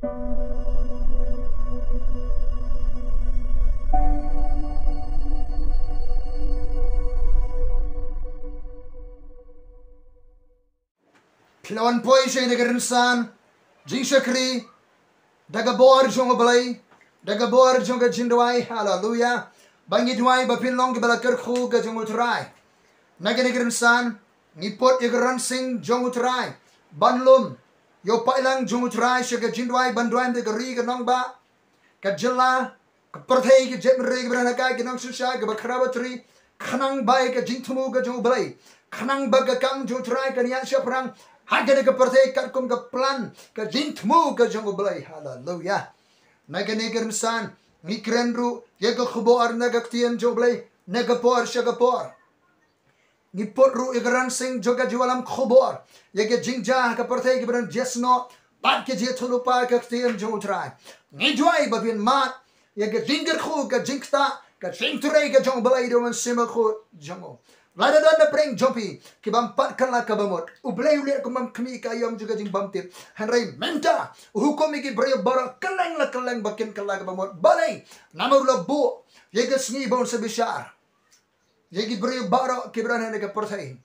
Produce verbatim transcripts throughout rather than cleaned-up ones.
Phi la wan poi sha ïa ka rynsan jingshakri da ka bor jong U Blei, da ka bor jong ka jingduwai. Haleluya. Ba ngi duwai ba phin long kiba la kyrkhu ka jong U Trai. Na kane ka rynsan ngi put ïa ka rynsan jong U Trai ban lum ïa u paidlang jong U Trai sha ka jingduwai ban duwai ïa ka ri ka nongbah, ka jylla, ka pyrthei, ka jaitbynriew, ka baroh na ka, ka nongsynshar, kaba khraw batri, khnang ba ïa ka jingthmu ka jong U Blei, khnang ba ka kam jong U Trai kan ïaid shaphrang ha kane ka pyrthei katkum ka plan, ka jingthmu ka jong U Blei. Haleluya. Na kane ka rynsan ngi kren ruh ïa ka khubor na ka ktien jong U Blei na ka por sha ka por. Ngi put ruh ïa ka rynsan jong ka jingïalam khubor ïa ka jingjia ha ka pyrthei, kiba don jingïasnoh bad ka jingïathuhlypa ïa ka ktien jong U Trai. Ngi duwai ba phin mad ïa ka jingkyrkhu, ka jingktah, ka jingtrei ka jong U Blei da U Mynsiem Bakhuid jong u. Lada don na pdeng jong phi kiba pat kylla kaba mut, U Blei u leh kum u khmih ka aïom jong ka jingbymtip. Hynrei mynta u hukum ïa ki briew baroh kylleng la kylleng ba kin kylla kaba mut. Balei? Namar u la buh ïa ka sngi ba un sa bishar ïa ki briew baroh kiba don ha kane ka pyrthei.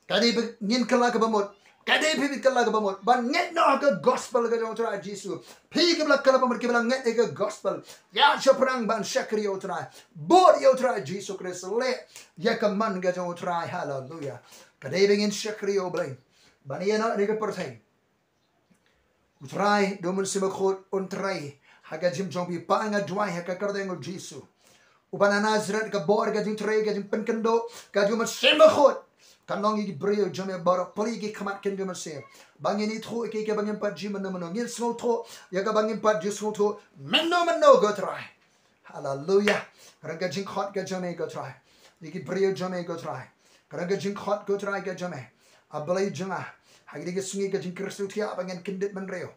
Ka dei ba ngin kylla kaba mut, ka dei ba phi phin kylla kaba mut ban ngeit noh ha ka gospel ka jong U Trai Jisu. Phi kiba la kylla kaba mut, kiba la ngeit ïa ka gospel, ïaid shaphrang ban shakri ïa U Trai, bud ïa U Trai Jisu Khrist, leh ïa ka mon ka jong U Trai. Haleluya. Ka dei ba ngin shakri ïa U Blei ban ïa noh ha kane ka pyrthei. U Trai da U Mynsiem Bakhuid un trei ha ka jingim jong phi. Pa, nga duwai ha ka kyrteng U Jisu, uba na Nasareth, ka bor, ka jingtrei, ka jingpynkynduh ka jong U Mynsiem Bakhuid kan long ïa ki briew jong me baroh. Plie ki khmat ki jong U Mynsiem ba ngin ithuh ïa ki, ïa kiba ngim pat ju ïohi mynno mynno. Ngin sngewthuh ïa kiba ngim pat ju sngewthuh mynno mynno, ko Trai. Haleluya. Ka don ka jingkhot ka jong me, ko Trai, ïa ki briew jong me, ko Trai. Ka don ka jingkhot, ko Trai, ka jong me, A Blei jong nga. Ha kine ki sngi ka jingkyrkhu thiah ba ngin kyndit bynriew,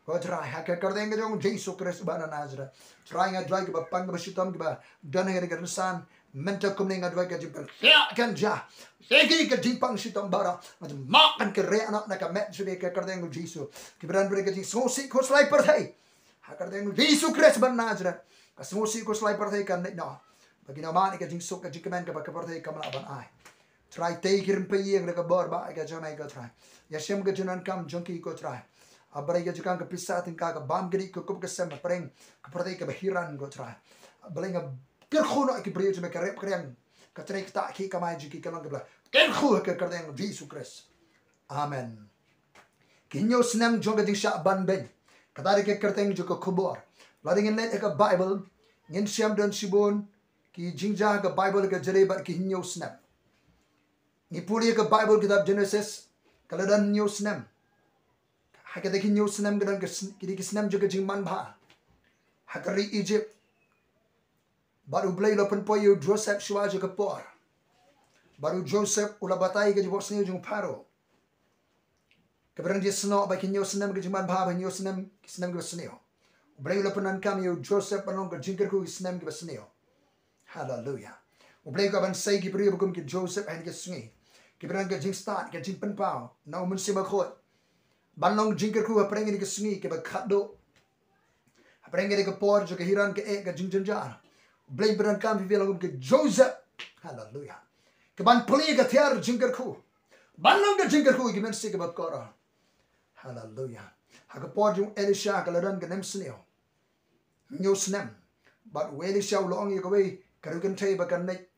ko Trai, ha ka kyrteng ka jong U Jisu Khrist uba na Nasareth. Trai, nga duwai kiba pang kiba shitom kiba don ha kane ka rynsan mynta kumne, nga duwai ka jingpang thiah kan jia ïa ki, ka jingpang shitom baroh. Nga duwai ba kan kyriah noh na ka met jong phi ha ka kyrteng U Jisu. Kiba don ha ka jingsngewsih khuslai pyrthei, ha ka kyrteng U Jisu Khrist uba na Nasareth, ka sngewsih khuslai pyrthei kan leit noh. Ba kin ïoh mad ïa ka jingsuk, ka jingkmen kaba ka pyrthei kam lah ban ai. Trai, tei ki rympei ïing da ka bor ba ka jong me, ko Trai. Ïashem ka jingdonkam jong ki, ko Trai. A Blei, ka jingkam ka pisa tyngka, ka bam ka dih, ka kup ka sem, hapdeng ka pyrthei kaba hiran, ko Trai. A Blei, nga kyrkhu noh ïa ki briew jong me, ka rep ka riang, ka trei ka ktah, ki kamai jong ki kan long kaba la kyrkhu ha ka kyrteng U Jisu Khrist. Amen. Ki hynñiew snem jong ka jingshah banbeiñ. Kata dei ka kyrteng jong ka khubor. Lada ngin leit ha ka Baibl, ngin shem don shibun ki jingjia ha ka Baibl ka jylliew bad ki hynñiew snem. Ngi pule ha ka Baibl, kitab Jenesis, ka la don hynñiew snem. Ha kata ki hynñiew snem ka don ka sn-, ki dei ki snem jong ka jingmanbha ha ka ri Ijipt. Bad U Blei u la pynpoi ïa u Joseph shuwa jong ka por. Bad u Joseph u la batai ïa ka jingphohsniew jong u Pharaoh, kaba dang jingïasnoh ba ki hynñiew snem ka jingmanbha, ba hynñiew snem ki snem kiba sniew. U Blei u la pyndonkam ïa u Joseph ban long ka jingkyrkhu ki snem kiba sniew. Haleluya. U Blei u kwah ban sei ki briew ba kum ki Joseph ha kine ki sngi, kiba don ka jingstad, ka jingpynpaw na U Mynsiem Bakhuid, ban long jingkyrkhu hapdeng kine ki sngi kiba khatduh, hapdeng kane ka por jong ka hiran, ka eh, ka jingjynjar. U Blei u pyndonkam ïa phi, phi long kum ki Joseph. Haleluya. Kaban plie ka tiar jingkyrkhu, ban long ka jingkyrkhu ïa ki mynsiem kiba kordor. Haleluya. Ha ka por jong u Elisha ka la don ka nemsniew, hynñiew snem. Bad u Elisha u la ong ïa kawei ka riewkynthei ba kan leit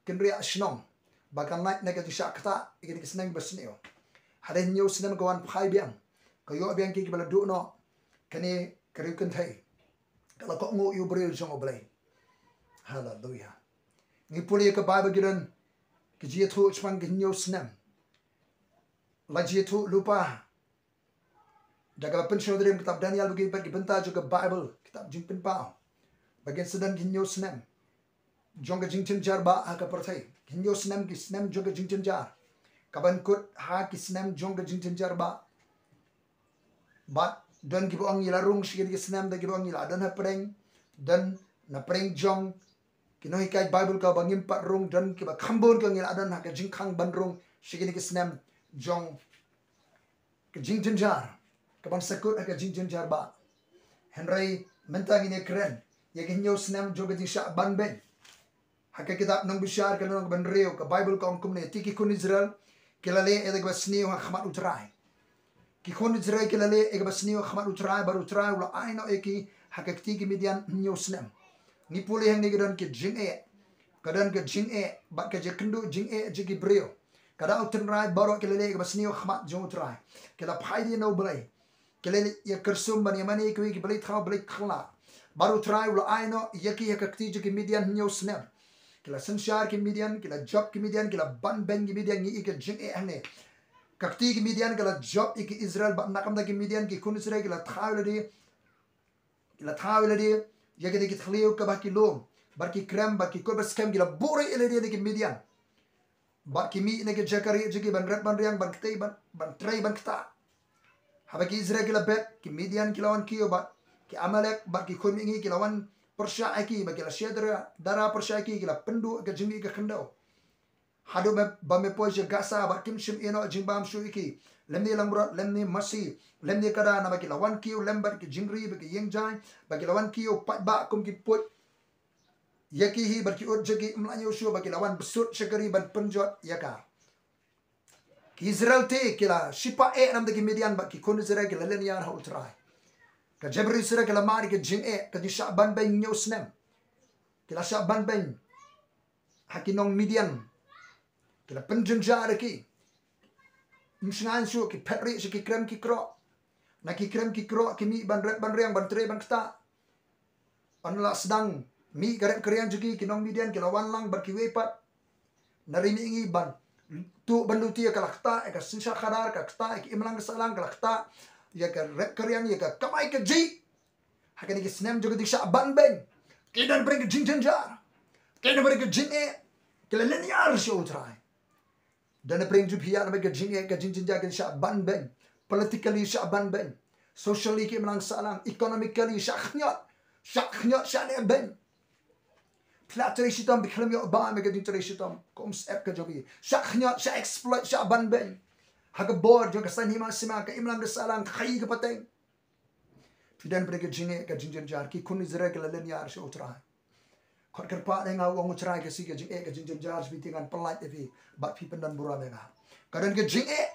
kynriah shnong, ba kan lait na ka jingshah ktah ïa kine ki snem ba sniew. Hadien hynñiew snem ka wan phai biang, ka ïoh biang ki, kiba la duh noh kane ka riewkynthei. Ka la kohnguh ïa u briew jong U Blei. Haleluya. Ngi pule ïa ka Baibl, ki don ki jingïathuh shaphang ki hynñiew snem. La jingïathuh lypa da kaba pynsngewdrim kitab Daniel, ba ki bynta jong ka Baibl, kitab Jingpynpaw, ba kin sa don ki hynñiew snem jong ka jingjynjar bah ha ka pyrthei. Ki hynñiew snem, ki snem jong ka jingjynjar, kaban kut ha ki snem jong ka jingjynjar bah. Bad don kiba ong ngi la rung sha kine ki snem, don kiba ong ngi la don hapdeng, don napdeng jong ki nonghikai Baibl kaba ngim pat rung, don kiba kham bun ki ong ngi la don ha ka jingkhang ban rung sha kine ki snem jong ka jingjynjar, kaban sa kut ha ka jingjynjar bah. Hynrei mynta ngin ïa kren ïa ki hynñiew snem jong ka jingshah banbeiñ. Ha ka kitab Nongbishar ka lynnong kaba hynriew, ka Baibl ka ong kumne: Te ki khun Israel ki la leh ïa kaba sniew ha khmat U Trai. Ki khun Israel ki la leh ïa kaba sniew ha khmat U Trai, bad U Trai u la ai noh ïa ki ha ka kti ki Midian hynñiew snem. Ngi pule hangne ka don ka jingeh, ka don ka jingeh bad ka jingkynduh jingeh jong ki briew. Ka daw tynrai baroh ki la leh ïa kaba sniew ha khmat jong U Trai. Ki la phai dien na U Blei. Ki la leh ïa kyrsum ban ïa mane kiwei ki blei thaw blei khla. Bad U Trai u la ai noh ïa ki ha ka kti jong ki Midian hynñiew snem. Ki la synshar ki Midian, ki la jop ki Midian, ki la banbeiñ ki Midian. Ngi i ka jingeh hangne. Ka kti ki Midian ka la jop ïa ki Israel, bad na ka bynta ki Midian ki khun Israel ki la thaw ïa lade, ki la thaw ïa lade ïa kine ki thliew kaba ki lum, bad ki krem, bad ki kut ba skhem, ki la buhrieh ïa lade na ki Midian. Bad ki mih na ki jaka rieh jong ki ban rep ban riang, ban ktei, ban, ban trei ban ktah. Haba ki Israel ki la bet, ki Midian ki la wan kiew bad ki Amalek, bad ki khun mihngi ki la wan pyrshah ïa ki, bad ki la shah dara, dara pyrshah ïa ki, ki la pynduh ka jingmih ka khyndew. Haduh me, ba me poi sha Gaza bad kim shym ïeh noh jingbam shuh ïa ki, lymne langbrot, lymne masi, lymne kada, namar ki la wan kiew lem bad ki jingri bad ki ïing jaiñ, bad ki la wan kiew paidbah kum ki puit ïa ki hi, bad ki ut jong ki ym lah ñiew shuh, bad ki la wan bsut sha ka ri ban pynjot ïa ka. Ki Israel te ki la shipa eh namar ki Midian, bad ki khun Israel ki la lynñiar ha U Trai. Ka jaitbynriew Israel ki la mad ïa ka jingeh, ka jingshah banbeiñ hynñiew snem. Ki la shah banbeiñ ha ki nong Midian. Ki la pynjynjar ïa ki. Ym shngaiñ shuh, ki phet rieh sha ki krem ki kroh. Na ki krem ki kroh ki mih ban rep ban riang, ban trei ban ktah. Haba la sdang mih ka rep ka riang jong ki, ki nong Midian ki la wan lang bad kiwei pat na ri mihngi ban tuh ban luti ïa ka, la ktah ïa ka synshar khadar, ka ktah ïa ka imlang ka sahlang, ka la ktah ïa ka rep ka riang, ïa ka kamai kajih. Ha kine ki snem jong ka jingshah banbeiñ, ki don pyrshah ka jingjynjar, ki don pyrshah ka jingeh, ki la lynñiar sha U Trai. Don pyrshah jubhiat namar ka jingeh, ka jingjynjar, ka jingshah banbeiñ. Politically shah banbeiñ. Socially ki imlang sahlang, economically shah khñiot, shah khñiot, shah neh beiñ. Phi lah trei shitom phi khlem ïoh bam ïa ka jingtrei shitom, ka umsyep ka jong phi. Shah khñiot, shah exploit, shah banbeiñ. Ha ka bor jong ka saiñ hima sima, ka imlang ka sahlang, ka khaii ka pateng. Phi don pyrshah ka jingeh, ka jingjynjar, ki khun Israel ki la lynñiar sha U Trai. Khot kyrpad ïa nga, ong U Trai, ka sngi ka jingeh ka jingjynjar jong phi te ngan pyllait ïa phi bad phi pyndon burom ïa nga. Ka don ka jingeh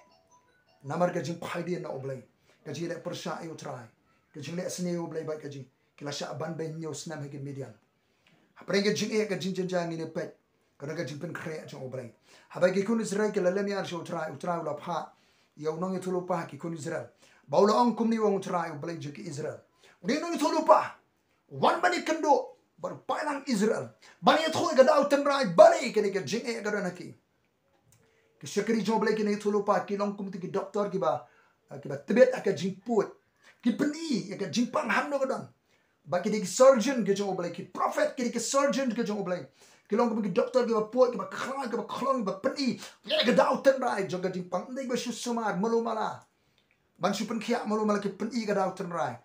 namar ka jingphai dien na U Blei, ka jingleh pyrshah ïa U Trai, ka jingleh sniew ïa U Blei, bad ka jing, ki la shah banbeiñ hynñiew snem ha ki Midian. Hapdeng ka jingeh ka jingjynjar ngin ïa peit ka don ka jingpynkhreh jong U Blei. Haba ki khun Israel ki la lynñiar sha U Trai, U Trai u la phah ïa u nongïathuhlypa ha ki khun Israel, ba u la ong kumne, ong U Trai, U Blei jong ki Israel: Une u nongïathuhlypa wan ban ïakynduh bad u paidlang Israel, ban ïathuh ïa ka daw tynrai balei kane ka jingeh ka don ha ki. Ki shakri jong U Blei, ki nongïathuhlypa, ki long kum ki doktor kiba, eh, kiba tbit ha ka jingpud. Ki pyni ïa ka jingpang hangno ka don. Ba ki dei ki surgeon ki jong U Blei, ki prophet ki dei ki surgeon ki jong U Blei. Ki long kum ki doktor kiba pud, kiba khlaiñ, kiba khlong, kiba pyni ïa ka daw tynrai jong ka jingpang. Ym dei ba shu sumar malu mala, ban shu pynkhiah malu mala, ki pyni ïa ka daw tynrai.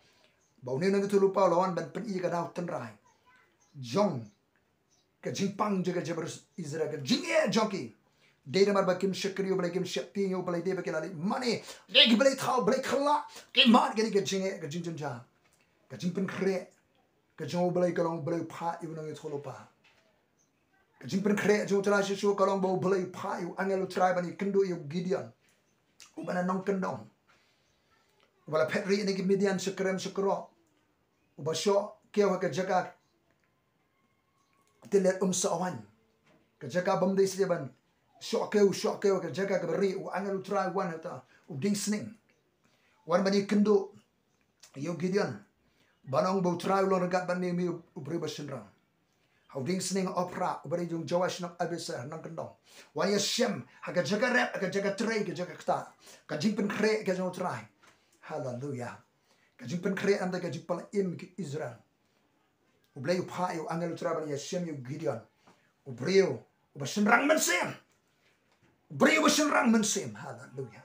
Ba une u nongïathuhlypa u la wan ban pyni ïa ka daw tynrai jong ka jingpang jong ka jaitbynriew Israel, ka jingeh jong ki. Dei namar ba kim shakri U Blei, kim sheptieng ïa U Blei, dei ba ki la leit mane ïa ki blei thaw blei khla. Ki mad, ka dei ka jingeh ka jingjynjar. Ka jingpynkhreh ka jong U Blei ka long, U Blei u phah ïa u nongïathuhlypa. Ka jingpynkhreh jong U Trai shisha ka long ba U Blei u phah ïa u angel U Trai ban ïakynduh ïa u Gideon, uba na nongkyndong, uba la phet rieh na ki Midian sha krem sha kroh, uba shoh kiew ha ka jaka tylliat um soh waiñ, ka jaka bym dei shisha ban shoh kiew, shoh kiew ha ka jaka kaba rieh. U angel U Trai u wan hangta u dieng sning, wan ban ïakynduh ïa u Gideon, ban ong ba U Trai u long ryngkat bad me, me u briew ba shynrang. Ha u dieng sning ha Ophrah, uba dei jong Joash nong Abieser, nongkyndong, wan ïashem ha ka jaka rep, ha ka jaka trei, ka jaka ktah. Ka jingpynkhreh ka jong U Trai. Haleluya. Ka jingpynkhreh namar ka jingpyllait im ki Israel. U Blei u phah ïa u angel U Trai ban ïashem ïa u Gideon, u briew uba shynrang mynsiem. U briew uba shynrang mynsiem. Haleluya.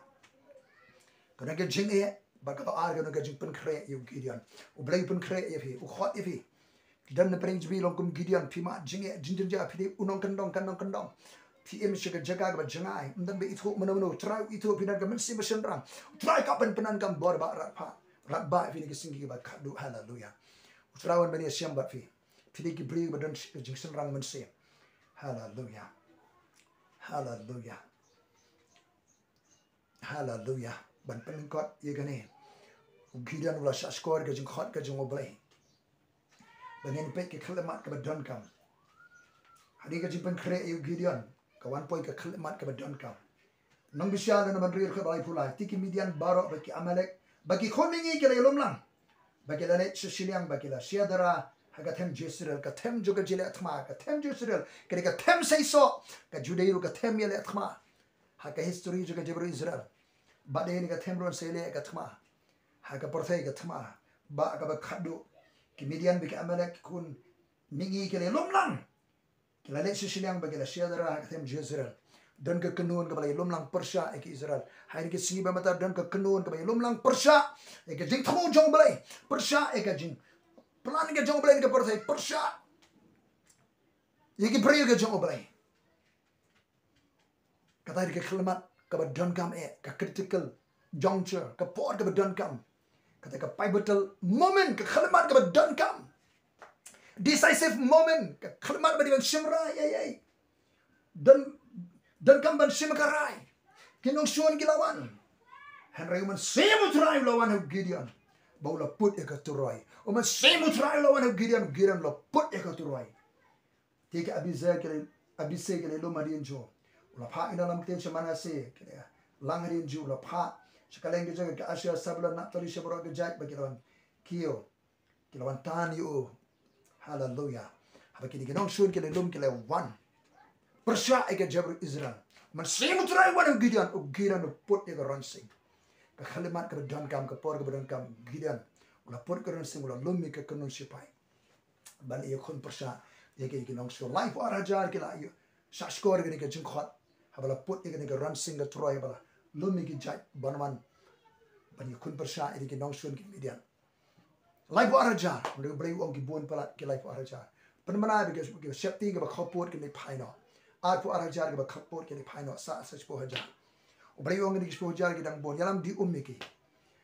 Ka don ka jingeh, bad kaba ar ka don ka jingpynkhreh ïa u Gideon. U Blei u pynkhreh ïa phi, u khot ïa phi. Ki don na pdeng jong phi long kum Gideon, phi mad jingeh jingjynjar, phi dei u nongkyndong ka nongkyndong. Phi im sha ka jaka kaba jngai, ym don ba ithuh mano mano, U Trai u ithuh, phi don ka mynsiem ba shynrang. U Trai u kwah ban pyndonkam bor ba u la phah. Bad ba phi ïa kine ki sngi kiba khadduh. Haleluya. U Trai un ban ïashem bad phi. Phi dei ki briew ba don jingshynrang mynsiem. Haleluya. Haleluya. Haleluya. Ban pynlyngkot ïa kane, u Gideon u la shahshkor ka jingkhot ka jong U Blei. Ba ngin peit ka khyllipmat kaba donkam. Hadien ka jingpynkhreh ïa u Gideon, ka wan poi ka khyllipmat kaba donkam. Nongbishar, na Nongïalam khyndai phew lai, te ki Midian baroh bad ki Amalek bad ki khun mihngi ki la ïalum lang. Bad ki la leit sha shiliang bad ki la shia dara ha ka them Jezreel, ka them jong ka jingleh thma, ka them Jezreel ka dei ka them seisoh, ka Juda ruh ka them ïaleh thma. Ha ka history jong ka jaitbynriew Israel, ba dei ne ka them ruh sa ïaleh ka thma. Ha ka pyrthei ka thma ba kaba khadduh, ki Midian bad ki Amalek, ki khun mihngi ki la ïalum lang. Ki la leit sha shiliang bad ki la shia dara ha ka them Jezreel. Don ka kynhun kaba la ïalum lang pyrshah ïa ki Israel. Ha kine ki sngi ba mynta don ka kynhun kaba ïalum lang pyrshah ïa ka jingthmu jong U Blei, pyrshah ïa ka jingplan ka jong U Blei ha ka pyrthei, pyrshah ïa ki briew ka jong U Blei. Kata ka khyllipmat kaba donkam eh, ka critical juncture, ka por kaba donkam. Kata ka pivotal moment, ka khyllipmat kaba donkam. Decisive moment, ka khyllipmat ba dei ban shim rai, ei, ei. Don, donkam ban shim ka rai. Ki nongshun ki la wan. Hynrei u Mynsiem U Trai u la wan ha u Gideon, ba u la put ïa ka turoi. U Mynsiem U Trai u la wan ha u Gideon, Gideon u la put ïa ka turoi. Te ka Abisai ka la, Abisai ka la ïalum hadien jong u. U la phah ïa u lam ktien sha Manasseh, ka la lang hadien jong u, u la phah sha kylleng ki jaka, ka Asher, Zebulun, Naphtali, sha baroh ka jait, bad ki la wan kiew, ki la wan tan ïa u. Haleluya. Haba kine ki nongshun ki la ïalum, ki la wan pyrshah ïa ka jaitbynriew Israel, Mynsiem U Trai u wan ha u Gideon, u Gideon u put ïa ka rynsiang. Ka khyllipmat kaba donkam, ka por kaba donkam, Gideon u la put ka rynsiang, u la lum ïa ka kynhun sipai ban ïakhun pyrshah ïa ki, ki nongshun. Laiphew ar hajar ki la ïa shahshkor ïa kane ka jingkhot. Haba la put ïa kane ka rynsiang ka turoi, haba la lum ïa ki jait ban wan ban ïakhun pyrshah ïa ki nongshun ki Midian. Laiphew ar hajar, hynrei U Blei u ong ki bun palat ki laiphew ar hajar. Pynbna ba ki, ki sheptieng kiba khappud kin phai noh. Arphew ar hajar kiba khappud kin phai noh, sa, sa shiphew hajar. U Blei u ong ïa ki shiphew hajar ki dang bun, ïalam dih um ïa ki.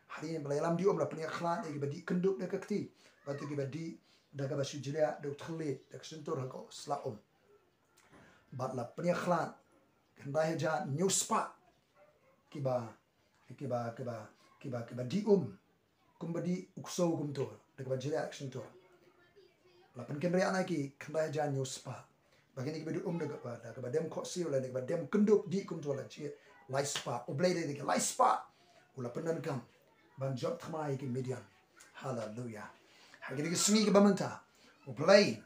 Hadien ba la ïalam dih um, la pynïakhlad ïa kiba dih kyndup da ka kti, bad ïa kiba dih da kaba shu jliah da u thylliej da ka shyntur ha ka sla um. Bad la pynïakhlad khyndai hajar hynñiew spah kiba, kiba, kiba, kiba, kiba dih um, kumba dih u ksew kumto da kaba jliah da ka shyntur. La pynkynriah na ki khyndai hajar hynñiew spah. Bad kine kiba dih um da kaba, da kaba dem khohsiew lane da kaba dem kyndup dih kumto la jhieh lai spah. U Blei da ki lai spah u la pyndonkam ban jop thma ïa ki Midian. Haleluya. Ha kine ki sngi kiba mynta, U Blei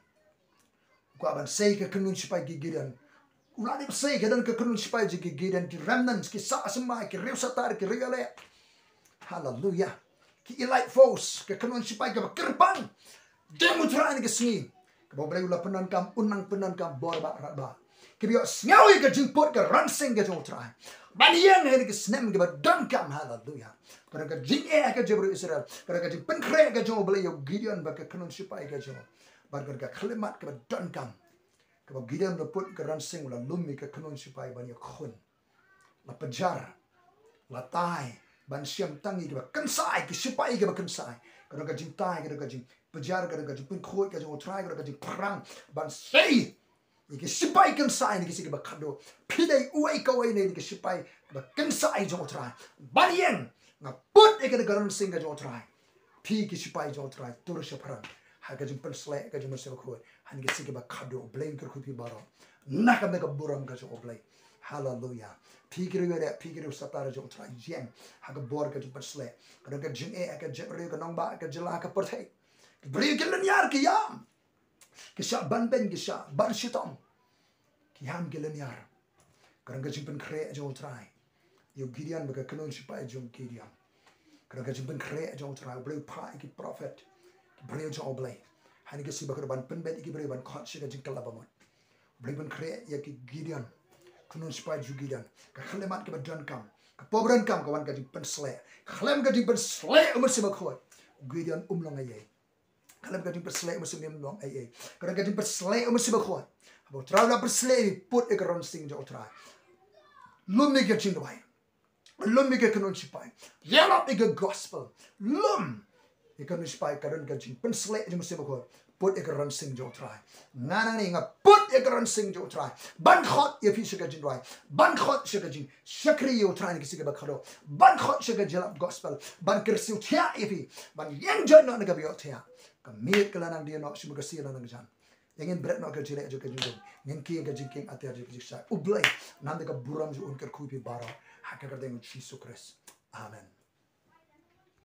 u kwah ban sei ka kynhun sipai ki Gideon. U la dep sei ka don ka kynhun sipai jong ki Gideon, ki remnants, ki sah symbai, ki riew satar, ki riew ïaleh. Haleluya. Ki elite force, ka kynhun sipai kaba kyrpang jong U Trai ha kine ki sngi. Kaba U Blei u la pyndonkam, un nang pyndonkam bor bad radbah. Kiba ïohsngew ïa ka jingput ka rynsiang ka jong U Trai ban ïeng ha kine ki snem kiba donkam. Haleluya. Ka don ka jingeh ha ka jaitbynriew Israel. Ka don ka jingpynkhreh ka jong U Blei ïa u Gideon bad ka kynhun sipai ka jong u. Bad ka don ka khyllipmat kaba donkam, kaba Gideon u la put ka rynsiang, u la lum ïa ka kynhun sipai ban ïakhun. La pjar, la tai ban shem tang ïa kiba kynsai, ki sipai kiba kynsai. Ka don ka jingtai, ka don ka jingpjar, ka don ka jingpynkhuid ka jong U Trai, ka don ka jingpyrshang ban sei ïa ki sipai kynsai na ki sngi kiba khadduh. Phi dei uwei kawei na ki sipai kiba kynsai jong U Trai. Ban ïeng, nga put ïa ka, ka rynsiang ka jong U Trai. Phi ki sipai jong U Trai, tur shaphrang ha ka jingpynsleh ka jong U Mynsiem Bakhuid ha kine ki sngi kiba khadduh. U Blei un kyrkhu ïa phi baroh na ka bynta ka burom ka jong U Blei. Haleluya. Phi ki riew ïaleh, phi ki riew satar jong U Trai, ïeng ha ka bor ka jingpynsleh. Ka don ka jingeh ha ka jaitbynriew, ka nongbah, ka jylla, ka pyrthei. Ki briew ki lynñiar, ki ïam, ki shah ban beiñ, ki shah ban shitom, ki ïam, ki lynñiar. Ka don ka jingpynkhreh jong U Trai ïa u Gideon bad ka kynhun sipai jong u Gideon. Ka don ka jingpynkhreh jong U Trai. U Blei u phah ïa ki prophet, ki briew jong U Blei ha kine ki sngi ba khadduh ban pynbeit ïa ki briew ban khot sha ka jingkylla bamut. U Blei u pynkhreh ïa ki Gideon, kynhun sipai jong u Gideon. Ka khyllipmat kaba donkam, ka por ba donkam, ka wan ka jingpynsleh. Khlem ka jingpynsleh U Mynsiem Bakhuid, u Gideon um long ei ei. Khlem ka jingpynsleh U Mynsiem, um long ei ei. Ka don ka jingpynsleh U Mynsiem Bakhuid. Haba U Trai u la pynsleh, put ïa ka rynsiang jong U Trai. Lum ïa ka jingduwai. Lum ïa ka kynhun sipai. Ïarap ïa ka gospel. Lum ïa ka kynhun sipai, ka don ka jingpynsleh jong u Mynsiem Bakhuid. Put ïa ka rynsan jong U Trai. Nga nangne nga put ïa ka rynsan jong U Trai ban khot ïa phi sha ka jingduwai, ban khot sha ka jingshakri ïa U Trai na ka sngi kaba khadduh, ban khot sha ka jingïalap gospel, ban kyrsiew thiah ïa phi, ban ïeng join noh na ka baïoh thiah. Ka miet ka la nang die noh, shu ma ka sngi la nang jan. Ïa ngin bret noh ka jingleh jong ka jingdum. Ngin kiew ïa ka jingkieng atiar jong ka jingshai U Blei. Namar ka burom jong u un kyrkhu ïa phi baroh. Ha ka kyrteng u Jisu Khrist. Amen.